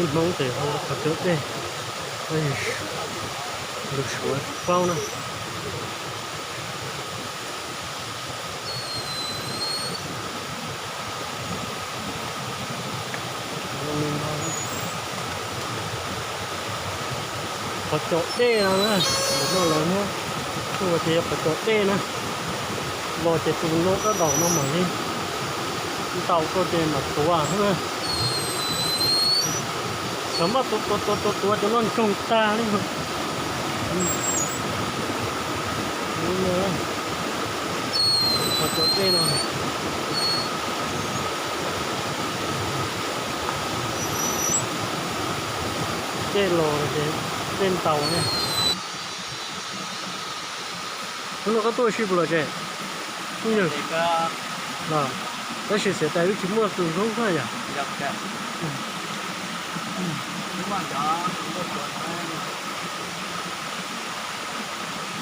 Hmoob ces hu qhov cawv dej, lus Suav tsis paub na. Qhov cawv dej no na, no los muab hu tias yog qhov cawv dej na. Los ces tus no dab daus no mam li ntaus koj ces mam tuav na. Xav mas tuav tuav tuav tuav tuav cov no ntsoog tag li. Qhov cawv dej no, dej los ces dej ntaus ne. Hnub no koj tuaj ua si puas los tsev? Tab sis xiav tas wb tsis muaj tus hlub koj yom.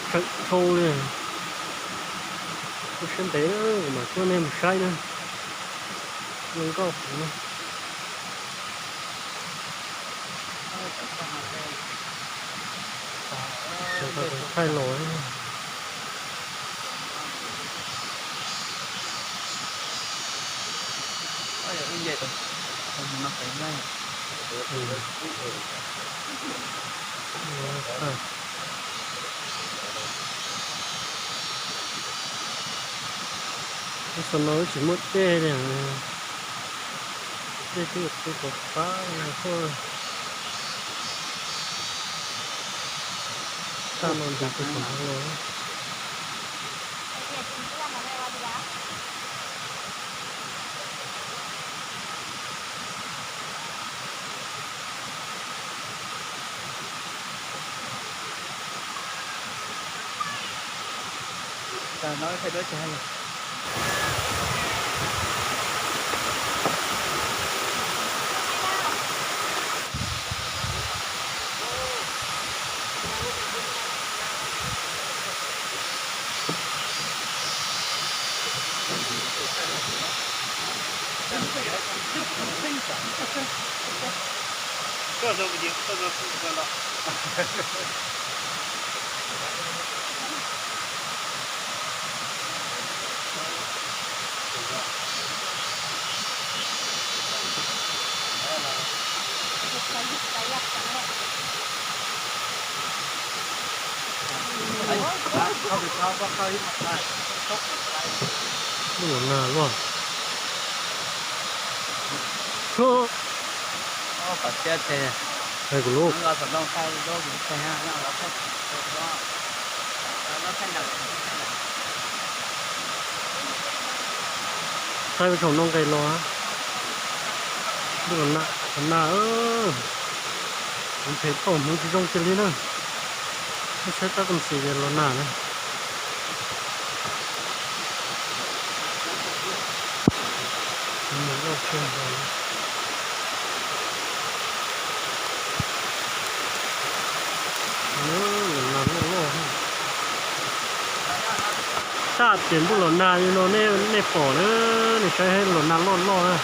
Tseem dhau li. Kuv siab ntev mas tuaj nej mus saib na. Zoo nkauj heev. Thaij los. Lub xyoo no wb tsis muaj dej li, dej twb tu pov pab tuaj. Tag no nti pem saum no los. Lub los nag luaj. Hais kuv lub. Thaij ua tsaum no nqes los. Lub los nag, los nag, kuv phem thaum hmoov tsis zoo kiag li na. Saib tab koj xis los nag na. Tag tias ntuj los nag li no nej pom na, nej saib los nag loj loj na.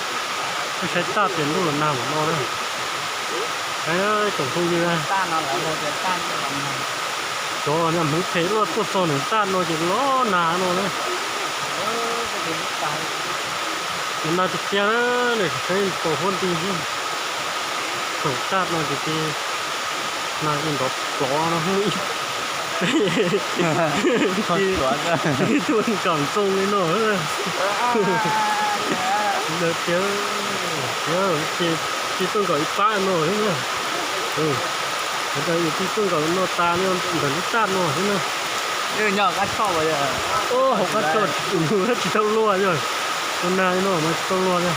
Nej saib tag tias ntuj los nag mus no na. Saib tsoom phooj ywg, cov niag hmoov phem luaj tuaj txog nws tag no ces los nag no na. Los nag tiag tiag na, nej saib tau huab nti thaum tag no ces nag ib nrov plov no. Tuaj nkam ntxoo li no. Ntawd tiag, ces tig tuaj nkaus ib pab no xwb na. Ntawd ces tig tuaj nkaus no tas li ntawm lub tag no xwb na. Hauv qab choj tsis tau luaj yog, tus nag no mas tsis tau luaj na.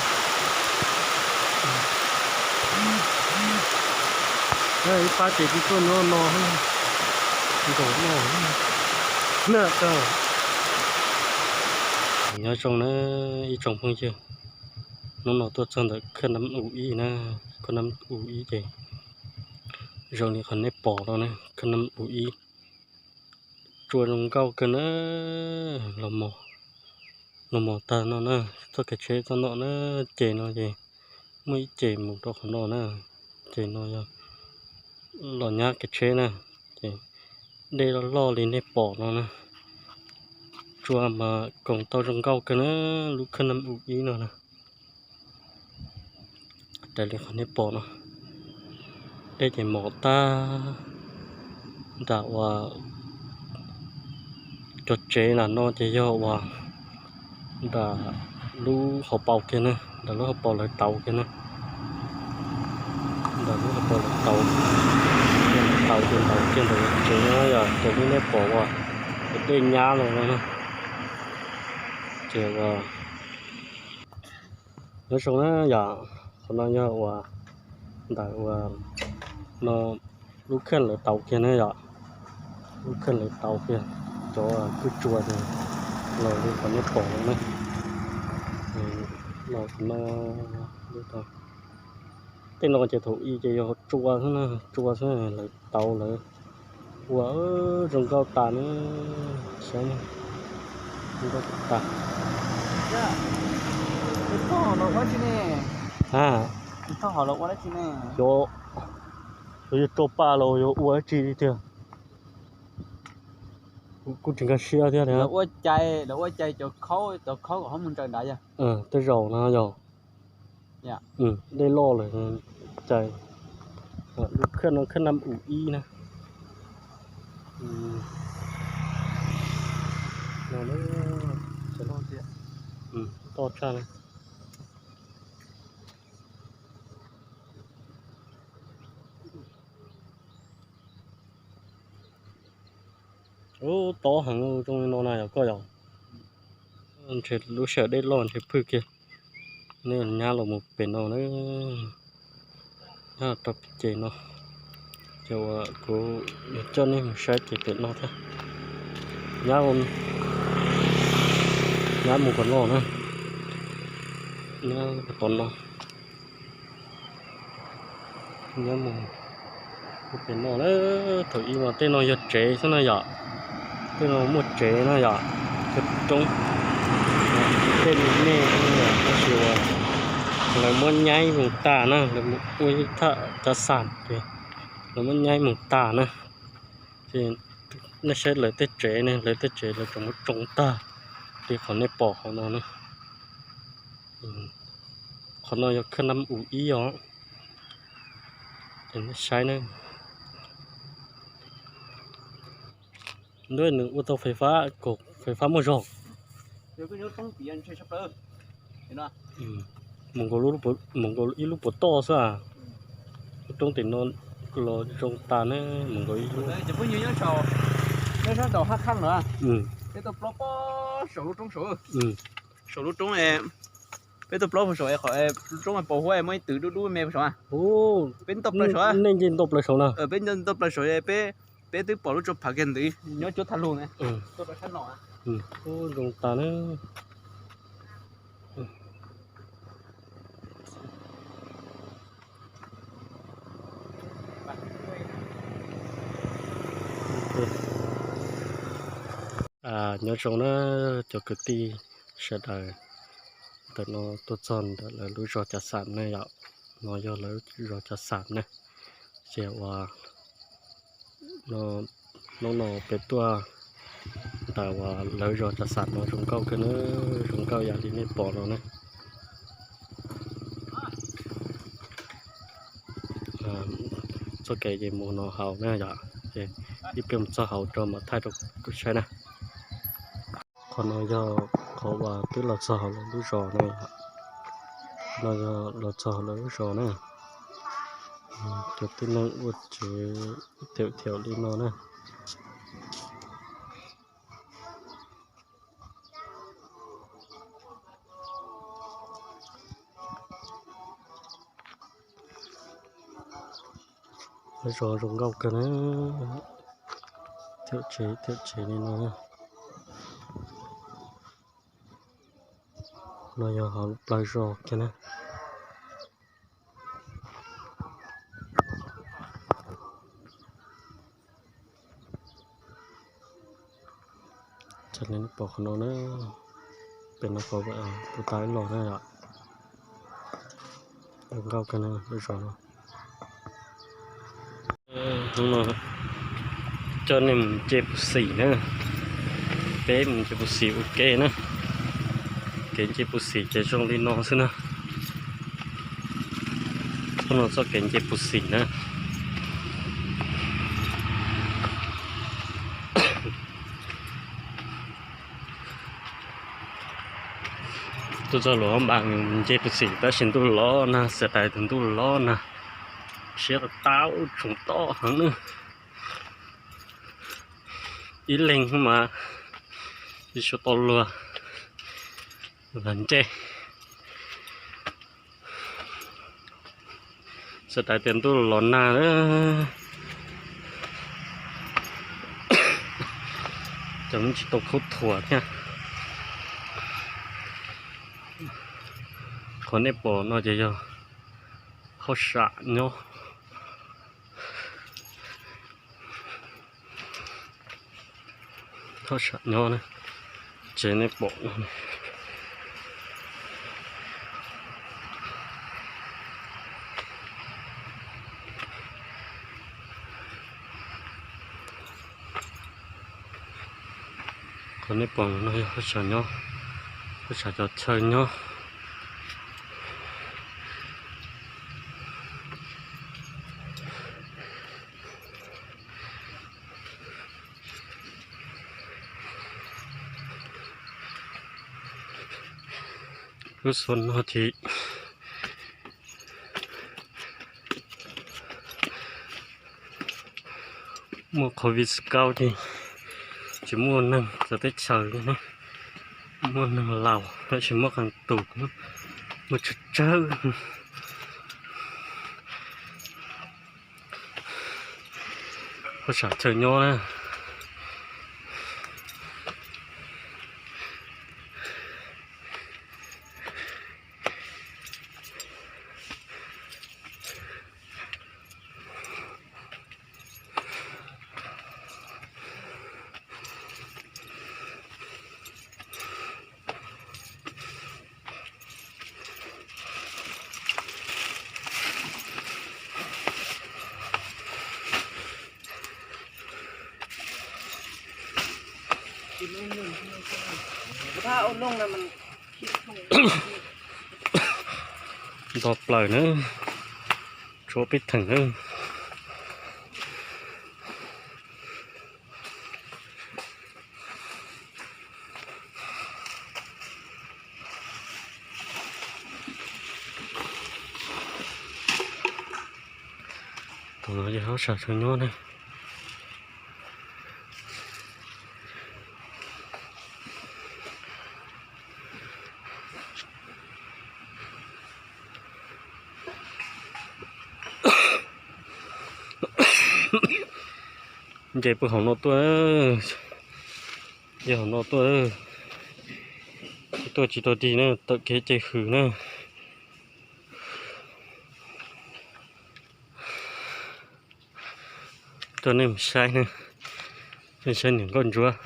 Ib pab ces tig tuaj nyob no, nkaum no na. Nyob zoo na ib tsoom phooj ywg, hnub no tuaj txog ntawm khab nab u ib na, khab nab u ib ces zoo li qhov nej pom no na, khab nab u ib tsuas zoo nkauj kawg na. Los mos, los mos tag no na, txoj kev tsheb txoj no na, ces no ces muaj ib ces mus rau qhov no na. Ces no yog los nyab kev tsheb na, ces dej loj loj li nej pom no na. Tsua mas koom tau zoo nkauj kawg na, lub khab nam u ib no na. Raws li qhov nej pom no, dej ces mos tag nram uas cov tsev nram no ces yog uas nram lub hauv paus kiag na, nram lub hauv paus lawv tauv kiag na. Nram lub hauv paus lawv tauv, tauv ces ntaus kiag ntawm tsev no yom, raws li nej pom uas dej nyab los no na. Ces uas nyob zoo na yom, qhov no yog uas ntawm uas no lub kheej lawv tauv kiag na yom, lub kheej lawv tauv kiag cov kwj tsua ces los li qhov nej pom no na. Los no, tej no ces thaum ub ces yog tsua xwb na, tsua xwb lawv tauv lawv ua zoo nkauj tas na, saib zoo nkauj tas. Xyov, xyov yog tsua paj los yog ua dab tsi li tiag, kuv tsis nkag siab thiab. Lawv ua cai, lawv ua cai cov khaub, cov khaub kom ho mus ntsaws nrad yog. Tej zaum no yog dej loj lawm cai. Lub khab no khab nam u ib na. Toj tshaj na. Ub, tob heev zoo li no na yog koj yog. Ntshe lub sij hawm dej loj ntshe phwj kiag. Nej nyab los mus pem no na, nyab rau pem ces no, ces uas kuv yuav coj nej mus saib ces pem no thiab. Nyab, nyab mus qhov no na, nyab qhov no. Nyab mus pem no na, thaum ub mas tej no yog tsev xwb na yom, tej no muaj tsev na yom, cov roob, tej me me tab sis uas lawv muab nyaib mus tas na, lawv mus ua ib thaj cav xam ces lawv muab nyaib mus tas na. Ces nej saib lawv tej tsev ne, lawv tej tsev lawv tseem muab tsoo tag li qhov nej pom qhov no na. Qhov no yog khab nam u ib os. Ces nej saib na, ntuj, nws ua tau fais fab, kom fais fab muaj zog. Mus nkaus ib lub puas toj xwb a. Lub roob tim no los zoo tas ne, mus nkaus ib lub. Peb tuaj plob saum lub roob saud, saum lub roob, peb tuaj plob saud, lub roob pos huab muaj ib twg dub dub me saud. Peb nto plaws saud, nej nce nto plaws saud na. Peb nto plaws saud, peb, peb twb pom lub tsua phav kiag ntawd nyob cuab thaj lug na. Zoo tas na. Nyob zoo na cov kwv tij sawv daws, ntawm no tuaj txog ntawm lawv lub zos Cav Xam ne yom, no yog lawv zos Cav Xam na. Ces uas hnub no peb tuaj ntawm uas lawv zos Cav Xam no zoo nkauj kawg na, zoo nkauj yam li nej pom no na. Txoj kev ces mus no hauv na yom, ces ib pliag mus txog hauv rau mam thaij rau kuv saib na. Qhov no yog qhov uas twb los txog hauv lawv lub zos na. Qhov no yog los txog hauv lawv lub zos na. Cov tib neeg ua tsev thiam thiam li no na. Lawv zos zoo nkauj kawg na, thiam tsev thiam tsev li no. No yog hauv plawv zos kiag na. Raws li nej pom qhov no na, pem no qhov puag ta los na yom. Zoo nkauj kawg na lub zos no. Hnub no coj nej mus nce puv xim na, peb mus nce puv xim ua ke na. Kev nce puv xim ces zoo li no xwb na. Hnub no txoj kev nce puv xim na. Tuaj txog Luam Npas nce puv xim tab sis ntuj los nag, xav tias tus ntuj los nag, siab tau tsoom toj heev na. Ib leeg mas ib suab tau luag los nce. Xav tias ntuj los nag, cov tsis tau khaub thuas thiab. Qhov nej pom no ces yog hauj sam nyob. Hauj sam nyob na, tsev nej pom no. Qhov nej pom no yog hauj sam nyob, hauj sam cov chaw nyob. Lub xyoo no ces muaj covid kaum ces tsis muaj neeg txawv teb chaws li na, muaj neeg laus tab sis muaj qee tus, muaj tsawg tsawg. Hauj sam chaw nyob na. Nto plaws na, tshuav peb theem na. Tus no yog hauj sam chaw nyob na. Nce puag hauv no tuaj, nce hauv no tuaj, tuaj tsis tau dig na, tawm kev ces hwm na. Coj nej mus saib na, nej saib niam nkauj ntsuab.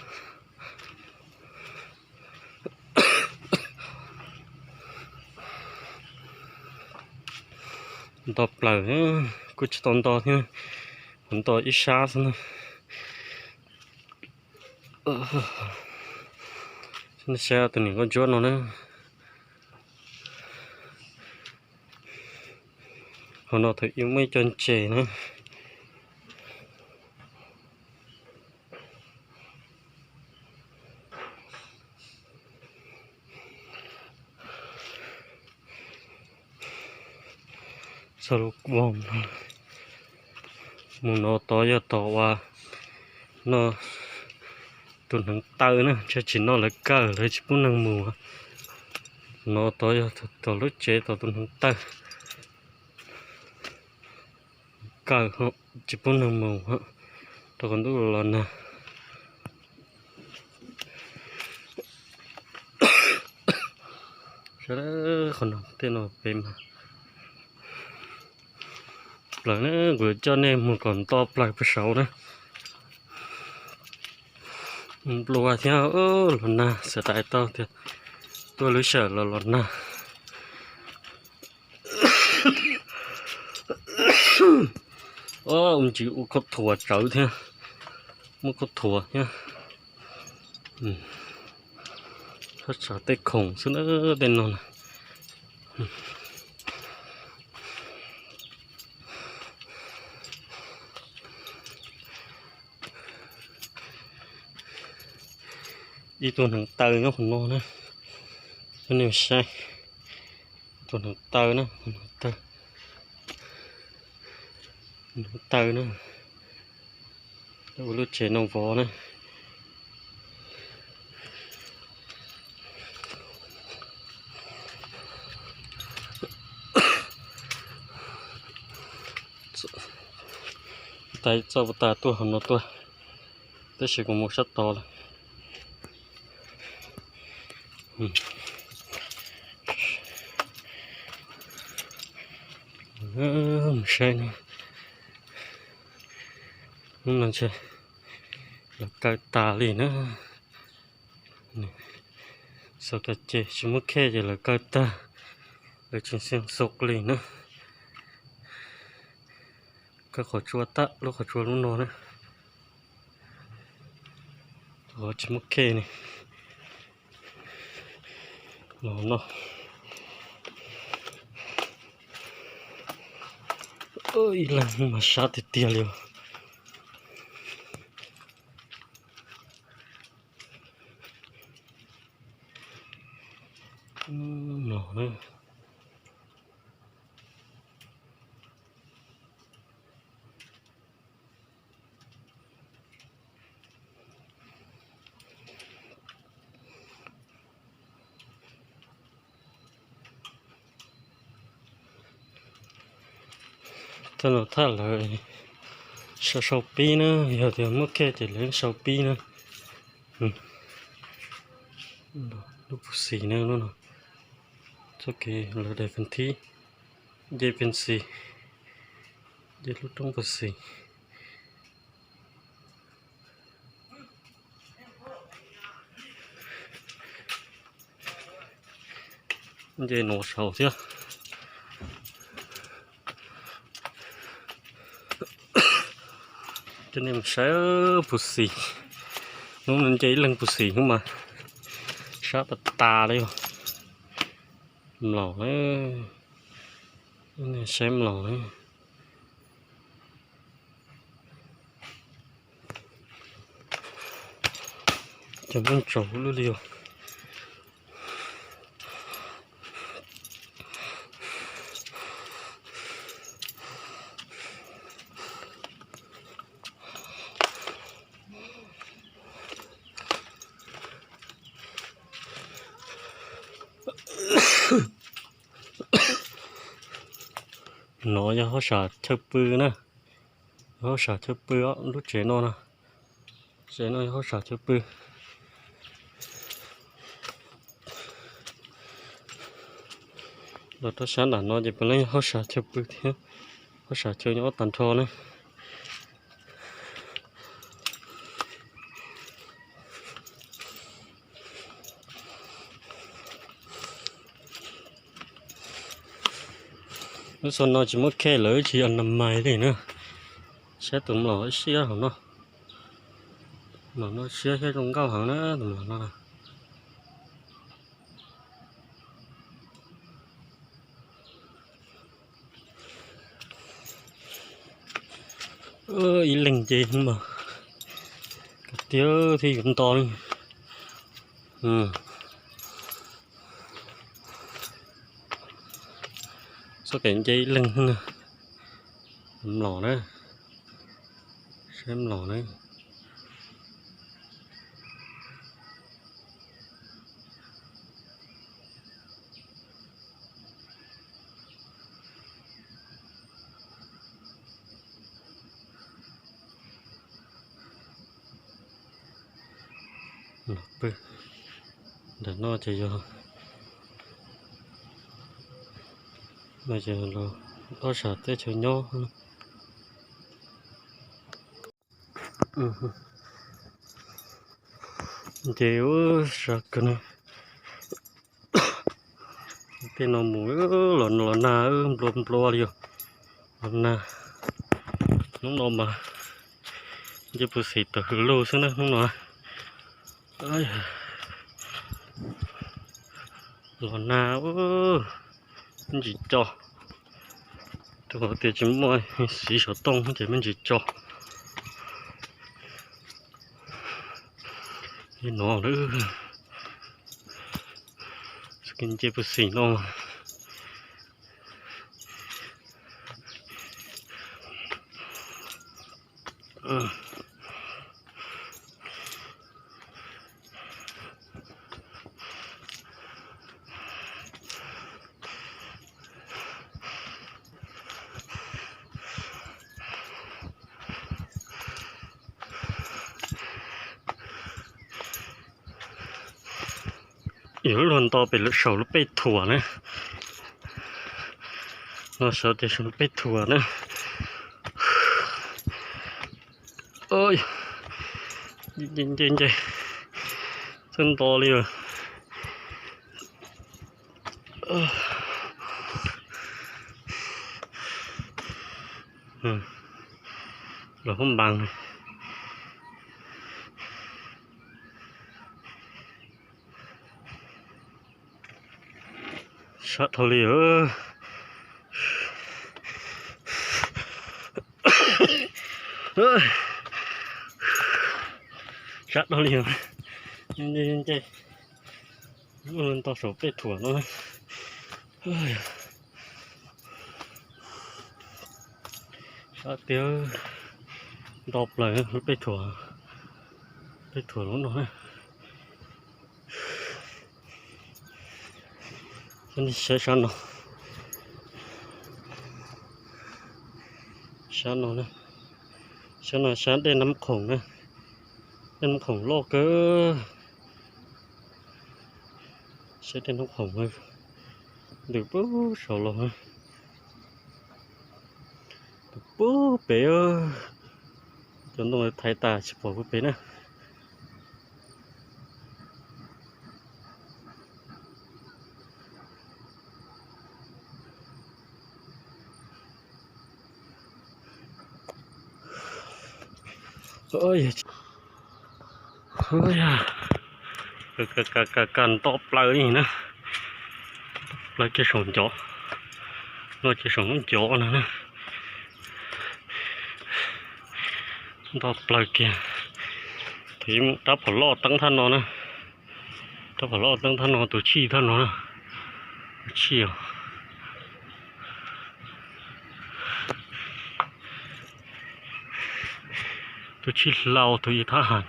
Nto plaws, kuj tsis tau nto thiab, kuv nto ib sab xwb na. Nej saib tus niam nkauj ntsuab no na. Hauv no thaum ub muaj ib co ntses na. Txog lub voog no, mus no tod yog tom uas no tus hneev taw na, ntshe tsis no lawv kaw lawv tsis pub neeg mus. No tod yog tom lub tsev tom tus hneev taw kaw, tsis pub neeg mus, rau qhov ntuj los nag. Sawv daws, qhov no tej no pem mas plaws na, kuv coj nej mus kom nto plaws puag saud na. Nplua thiab, los nag, xav tias tau tias tuaj lub sij hawm los los nag. Ua ntsis ua khaub thuas tsawv thiab, muab khaub thuas thiab. Thaj tsam tej khoom xwb na, tej no na. Ib tug hneev taw nyob qhov no na, cov nej saib. Tus hneev taw na, hneev taw, hneev taw na, ua lub tsev no vov na. Tais txoj puas tas tuaj hauv no tuaj, tab sis kuv mus sab tod lawm. Mus saib na, hnub no ntshe lawv kaw tas li na. Xaus tas ces tsis muab khe ces lawv kaw tag, lawv tsis xeev xaus li na. Kaw qhov tsua tag, lub qhov tsua lub no na. Tsis muab khe ne. Los no ib leeg mas sab tiag tiag li. No na. Tej no thaj lawv sau sau pib na, yog tias muab khe ces lawv sau pib na. Lub puv xis na, lub no txoj kev lawv daim pheej thib, nce pheej xis, nce lub roob puv xis. Nce no saud thiab. Coj nej mus saib puv xis, hnub no nce ib leeg puv xis hnub mas sab tas tas li. Mlaus na, saib mlaus na. Cov nplooj tsaus lub li os. No yog hauj sam chaw pw na, hauj sam chaw pw os, lub tsev no na, tsev no yog hauj sam chaw pw. Los rau sab nram no ces puav leej yog hauj sam chaw pw thiab, hauj sam chaw nyob tag nrho na. Lub xyoo no tsis muab khe lawv tsis yog nas mais li na. Saib tus mlaus siab hauv no. Mlaus no siab thiab zoo nkauj heev na tus mlaus no. Ib leeg nce mas tiag thiab yuav nto li. Txoj kev nce ib leeg na. Mlom na, saib mlom na. Los pw ntawm no ces yog, no ces los ob sab teb chaws nyob. Nce ua sab kawg na. Tej no mus los los nag nplua nplua li os. Los nag. Hnub no mas ncej puag xis tawm hws lug xwb na hnub no. Los nag ntsis co, rau qhov tias tsis muaj siv xov tooj ces me ntsis co li no lawm. Ncej puag xis no Yuav luag nto pem lawm saum lub pej thuam na. No saum tias saum lub pej thuam na. Nce nce nce, txawj nto li. Los hoob npas. Sab dhau li. Sab dhau li. Nce nce, nto saum pej thuam no. Sab tiag, nto plaws lub pej thuam, pej thuam lub no. Saib sab no, sab no, sab no sab dej Nab Khoom na, dej Nab Khoom loj kawg. Saib dej Nab Khoom ntws puag saud los, puag pem, cov ntoo thaiv tas tsis pom puag pem na. Ka nto plaws li na, plaws kiag saum ncov, no ces saum lub ncov no na. Nto plaws kiag, tus rab phom loj teeb thaj no na, rab phom loj teeb thaj no, tus tshij thaj no, tus tshij os. Tus tshij hlau tus ib thab has,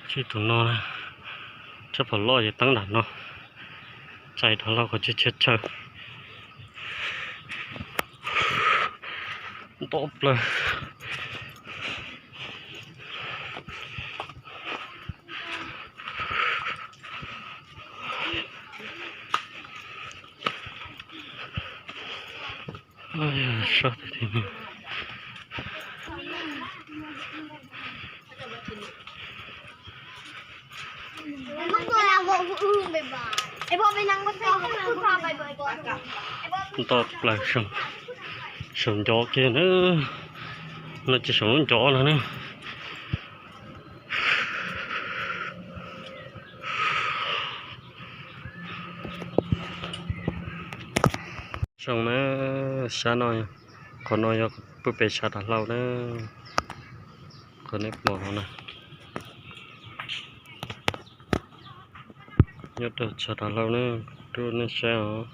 tshij tus no, rab phom loj ces teeb nram no, txais rov hlau kom tshiab tshiab tshaw. Nto plaws. Nto plaws saum ncov kiag na, no ces saum lub ncov no na. Zoo na, sab no, qhov no yog pub pem tshav dav hlau na, qhov nej pom no na, nyob rau tshav dav hlau na, rau nej saib os.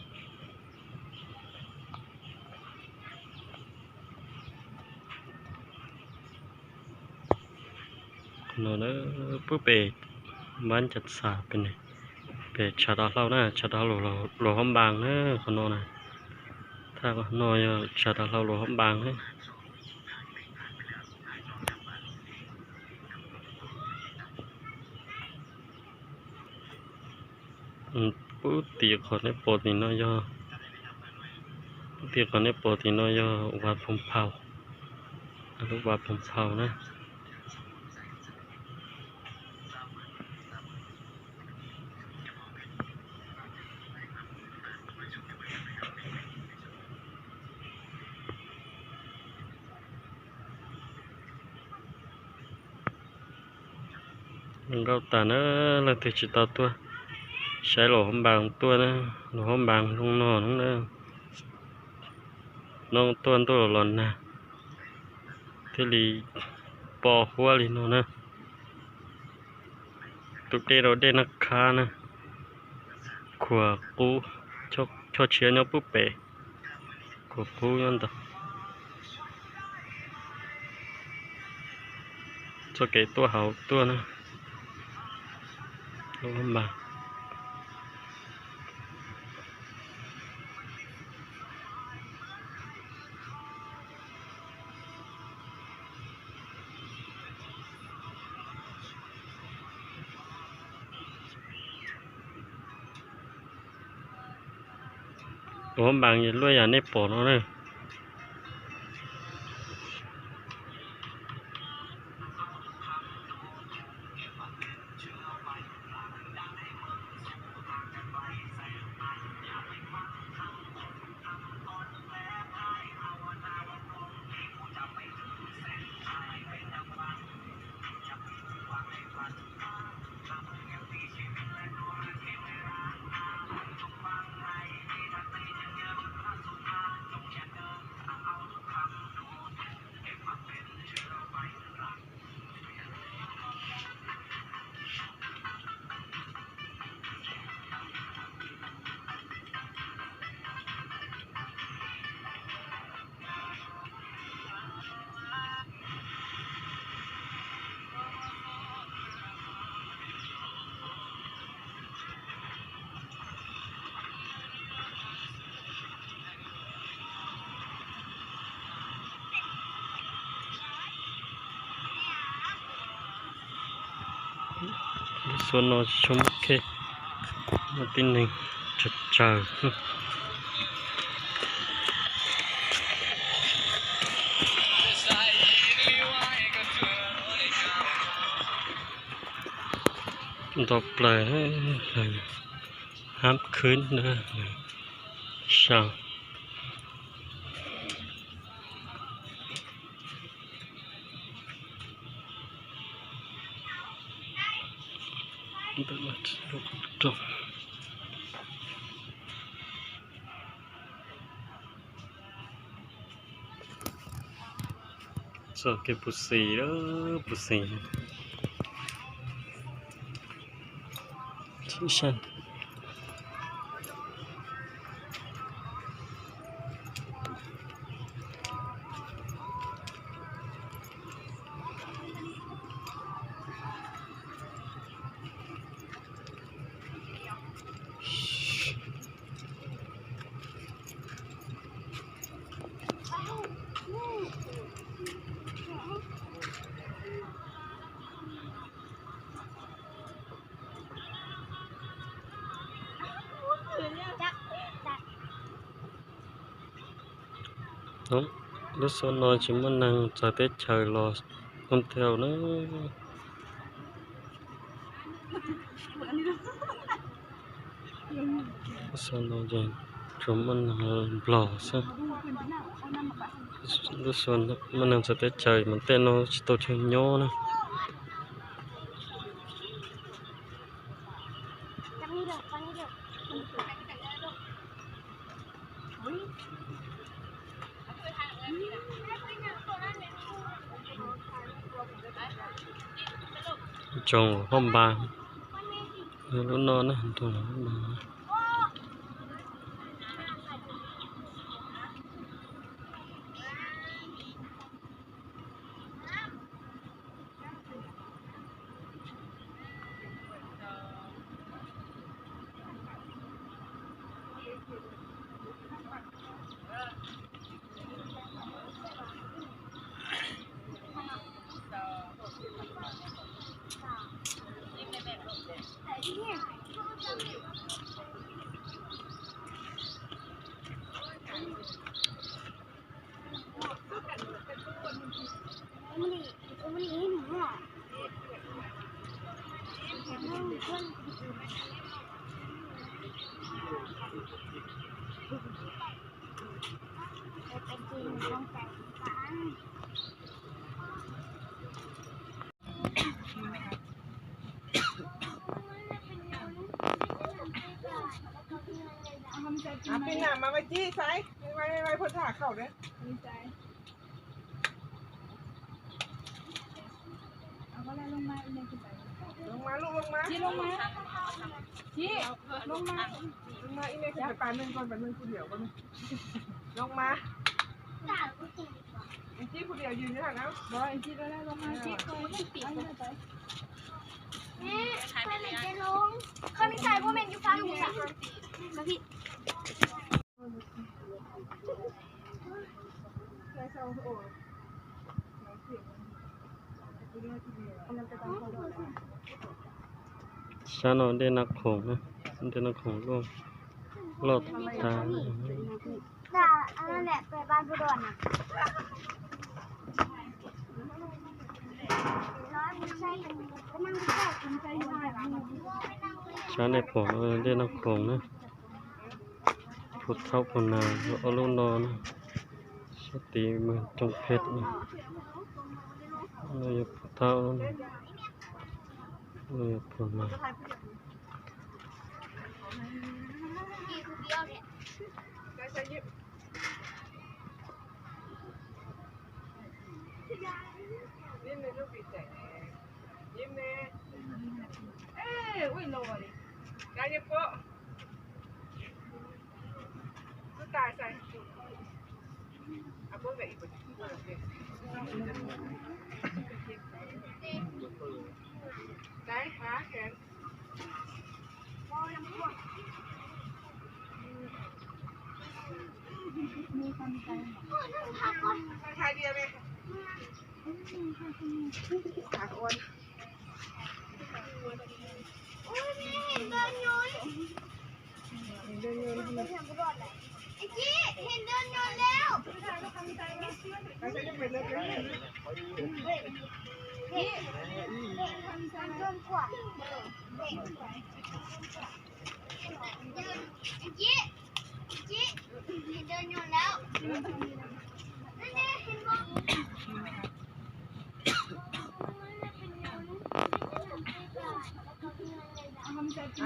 Qhov no pub pem npab ncav xas pem, pem tshav dav hlau na, tshav dav hlau luas hab npas na, qhov no na. Thaj no yog tshav dav hlau luas hab npas na. Pub tim qhov nej pom tim no yog, pub tim qhov nej pom tim no yog Vaj Phoom Phau, lub Vaj Phoom Phau na. Nkauj tas na, leej twg tsis tau tuaj saib Luas Huab Npas tuaj na, Luas Huab Npas zoo no na, noj tuaj ntuj los nag thiaj li pom huab li no na. Tus dej rau dej Naj Khab na, khuam qub, choj tshiab nyob pub pem, khuam qub nyob ntawd. Txoj kev tuaj hauv tuaj na, Luas Huab Npas. Luas Huab Npas luaj yam nej pom no na. Lub suab no tsis tshua muaj khej, muaj tib neeg tsawg tsawg. Nto plaws, hab khwb ntawd sau. Txoj kev puv xis, puv xis. Lub xub no tsis muaj neeg txawv teb chaws los ua ntej na. Lub xub no ces tsuas muaj neeg Nplog xwb. Lub xub muaj neeg txawv teb chaws mas tej no tsis tau chaw nyob na. Tsoom hauj npas, lub no na, tsoom hauj npas. Peb nam mas vaj cib xaiv, vaj phua thaj khau na. Loo mas lub, loo mas. Loo mas, ib me pab neeg, pab neeg kuj diam, loo mas. Sab no dej Naj Khoom na, dej Naj Khoom loj, loj tag. Sab nej pom no dej Naj Khoom na, Phu Thaub Phu Nag yog ob lub no na, sab tid Moos Coom Phem na, no yog Phu Thaub, no yog Phu Nag.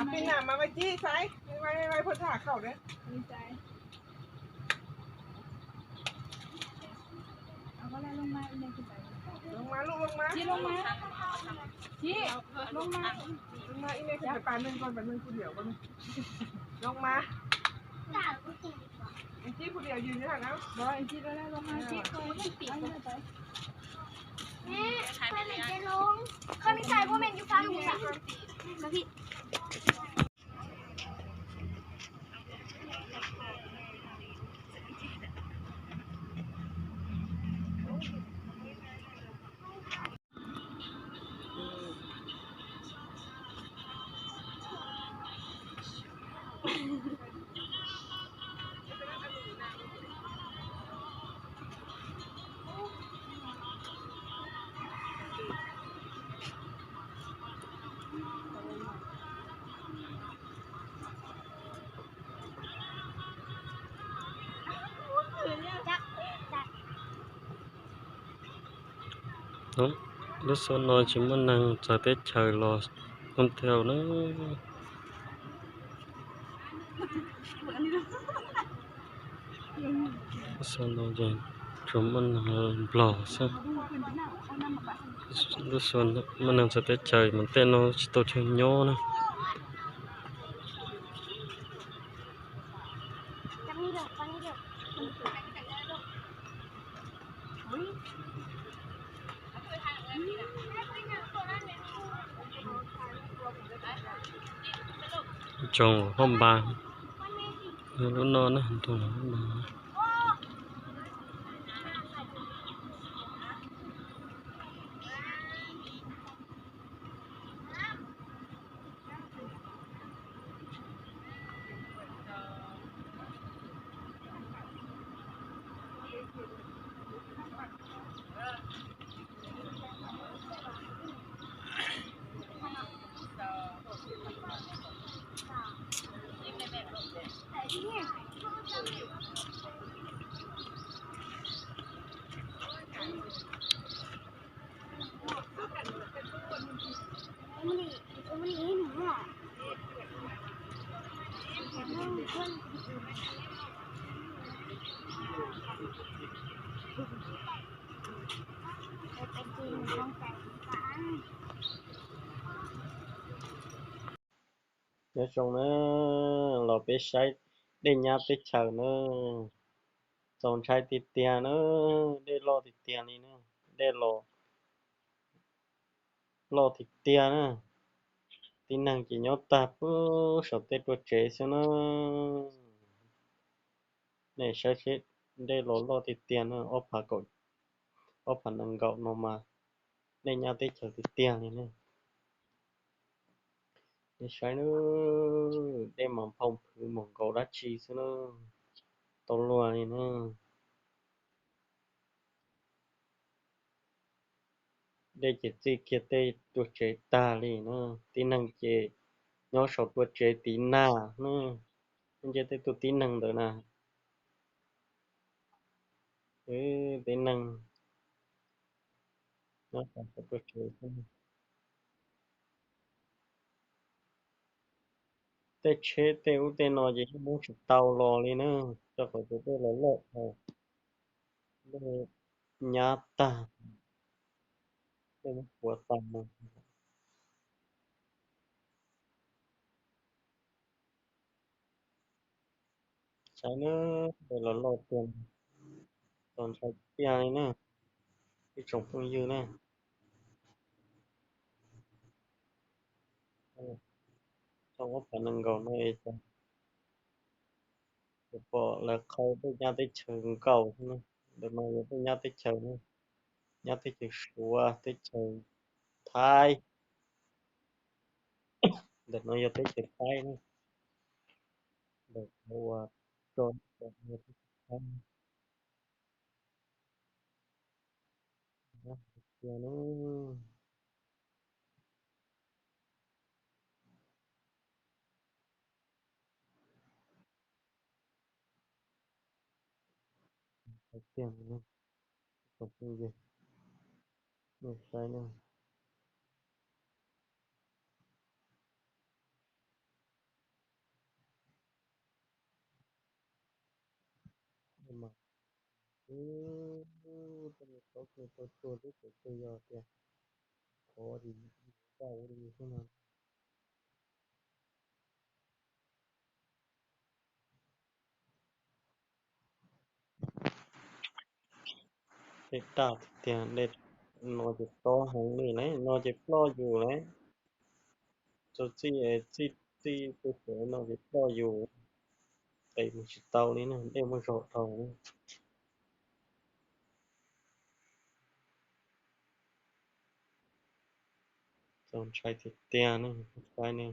Peb nam mas vaj cib xaiv, vaj phua thaj khau na. Loo mas lub, loo mas. Loo mas, ib me pab neeg, pab neeg kuj diam, loo mas. Lub xyoo no tsis muaj neeg txawv teb chaws los ua ntej na. Lub xyoo no ces tsuas muaj neeg Nplog xwb. Lub xyoo muaj neeg txawv teb chaws mas tej no tsis tau chaw nyob na. Nroog Hoob Npas, lub no na, nroog Hoob Npas. Nyob zoo na, los peb saib dej nyab teb chaws na. Txaus ntshai tiag tiag na, dej loj tiag tiag li na, dej los loj tiag tiag na. Tib neeg ces nyob tag puag saum tej ruaj tsev xwb na. Nej saib seb, dej los loj tiag tiag na, ob phav kaum, ob phav nees nkaum no mas dej nyab teb chaws tiag tiag li na. Nej saib na, dej mas nphau nphwv mus nkaus dab tsi xwb na, tau luag li na. Dej ces txij kiag tej ruaj tsev tag li na, tib neeg ces nyob saum ruaj tsev tiv nag na, nce tej tus tib neeg ntawd na. Tib neeg nyob saum ruaj tsev xwb. Tej tsheb tej ub tej no ces yeej muab tsis tau los li na, rau qhov tias dej los loj dhau, dej nyab tag, dej muab puav tag mus. Saib na, dej los loj tiag, txaus ntshai tiag li na, ib tsoom phooj ywg na. Txog ob phav nees nkaum no es cas pom lawv qhau tej nyab teb chaws nkaus xwb na. Ntawm no yog tej nyab teb chaws na, nyab teb chaws Suav, teb chaws Thaib. Ntawm no yog teb chaws Thaib na, ntawm qhov uas tso teb chaws Thaib. Tiag, nej saib na. Tej niag tau tsuag teb chaws twg yog tias qhov vaj ua li xwb no. Dej daj tiag tiag, dej no ces tob heev li lauj, no ces ploj yus lauj. Txog txij, txij, txij pem no ces ploj yus, qis mus tsis tau li na, dej muaj zog dhau. Txaus ntshai tiag tiag ne, saib ne.